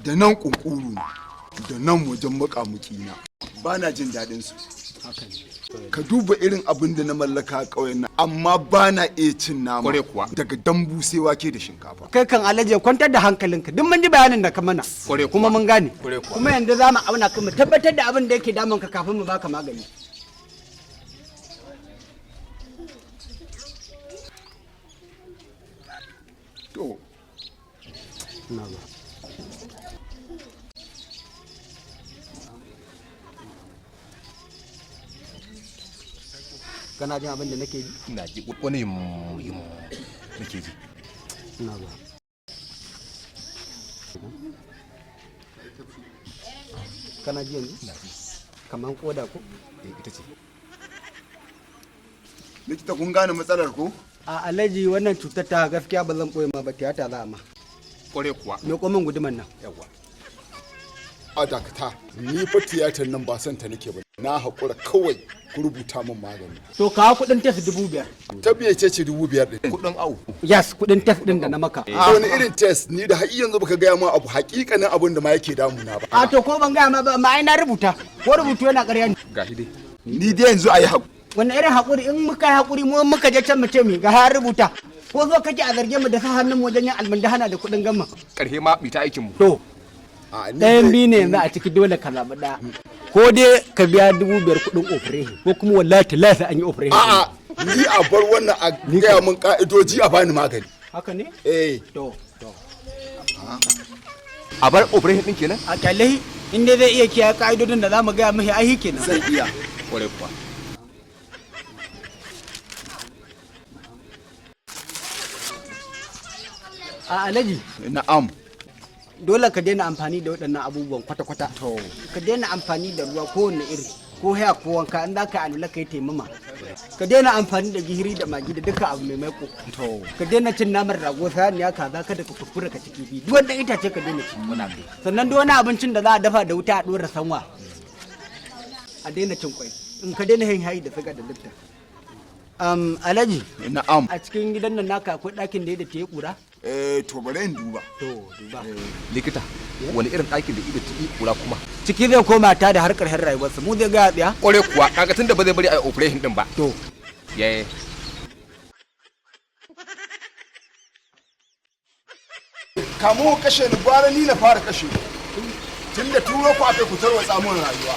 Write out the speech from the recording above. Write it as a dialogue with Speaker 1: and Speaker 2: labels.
Speaker 1: Da nan kunkuru na, da nan wajen muƙamuƙi na, ba na jin daɗin su. Ka duba irin abin da na mallaka a ƙauyen nan, amma ba na iya cin nama.
Speaker 2: Kware kuwa.
Speaker 1: Daga dambu sai wake da shinkafa.
Speaker 3: Kai kan, Alhaji, kwantar da hankalinka, duk mun ji bayanin da ka mana.
Speaker 2: Kware kuwa.
Speaker 3: Kuma mun gane.
Speaker 2: Kware kuwa.
Speaker 3: Kuma yanzu za mu auna ka, mu tabbatar da abin da yake damun ka kafin mu baka magani.
Speaker 1: To.
Speaker 3: Kana jin abin da nake ji?
Speaker 2: Ina ji, wani yum yum nake ji.
Speaker 3: Ina ba. Kana ji yanzu?
Speaker 2: Ina ji.
Speaker 3: Kaman koda ko?
Speaker 2: Eh, ita ce.
Speaker 1: Likita, kun gane matsalar ko?
Speaker 3: A Alhaji, wannan cutar ta gaskiya ba zan boye ma ba, tiyata za a ma.
Speaker 2: Kware kuwa.
Speaker 3: Me komin guduman nan.
Speaker 2: Yawa.
Speaker 1: A dakata, ni fa tiyatar nan ba son ta nake ba, na haƙura, kawai ku rubuta min magani.
Speaker 3: To, kawo kuɗin test 5,000.
Speaker 1: Ta biye ce 5,000 ɗin?
Speaker 2: Kudin au.
Speaker 3: Yes, kuɗin test ɗin da na maka.
Speaker 1: Wani irin test? Ni da har yanzu baka gaya min abu hakikanin abin da ma yake damuna ba.
Speaker 3: A to, ko ban gaya ma ba, amma ai na rubuta. Ko rubutu yana ƙarya ne?
Speaker 2: Gashi dai.
Speaker 1: Ni dai yanzu a yi haƙuri.
Speaker 3: Wani irin haƙuri? In muka yi haƙuri, mu muka je can mu ce mi ga har rubuta, ko zo kake a zarge mu da sa hannun mu wajen yin almundahana da kuɗin gamma?
Speaker 2: Karhe ma bi ta aikin mu.
Speaker 3: To.
Speaker 1: A, ni
Speaker 3: Ɗayan
Speaker 1: dai-
Speaker 3: biyu ne yanzu a ciki, dole ka zaɓi ɗaya. Ko dai ka biya 5,000 kuɗin operation, ko kuma wallahi tallahi sai an yi operation.
Speaker 1: A'a, ni a bar wannan, a gaya min ka'idoji, a bani magani.
Speaker 3: Haka ne?
Speaker 1: Eh.
Speaker 3: To.
Speaker 2: A bar operation din kenan.
Speaker 3: A kyalai, in dai zai iya kiyaye ka'idodin da za mu gaya mishi, ai kenan.
Speaker 1: Zan iya.
Speaker 2: Kware kuwa.
Speaker 3: A Alhaji,
Speaker 1: Na'am.
Speaker 3: dole ka daina amfani da waɗannan abubuwan kwata-kwata. Ka daina amfani da ruwa kowanne iri, ko haya ko wanka, in za ka yi alwala ka yi taimama. Ka daina amfani da gishiri da magi da duka abu mai maiko. Ka daina cin naman rago, saniya, kaza, kada ka kuskura ka ci kifi, duk wanda itace ka daina ci. Sannan duk wani abincin da za a dafa da wuta a ɗora sanwa, a daina cin kwai, in ka daina yin hayi da siga da lifta. Alhaji.
Speaker 1: Na'am.
Speaker 3: A cikin gidan nan naka akwai ɗakin da ya da ta yi ƙura?
Speaker 1: Eh, to, bari in duba.
Speaker 3: To, duba.
Speaker 2: Likita, wani irin ɗakin da ido ta kura kuma?
Speaker 3: Ciki zai koma ta da har ƙarshen rayuwarsa, mu zai gaya tsaya.
Speaker 2: Kware kuwa, kaga tunda ba zai bari a yi operation din ba.
Speaker 3: To.
Speaker 2: Ye.
Speaker 1: Kamo kashe ni, gwara ni na fara kashe tun da turo ku aka ku tarwatsa mun rayuwa.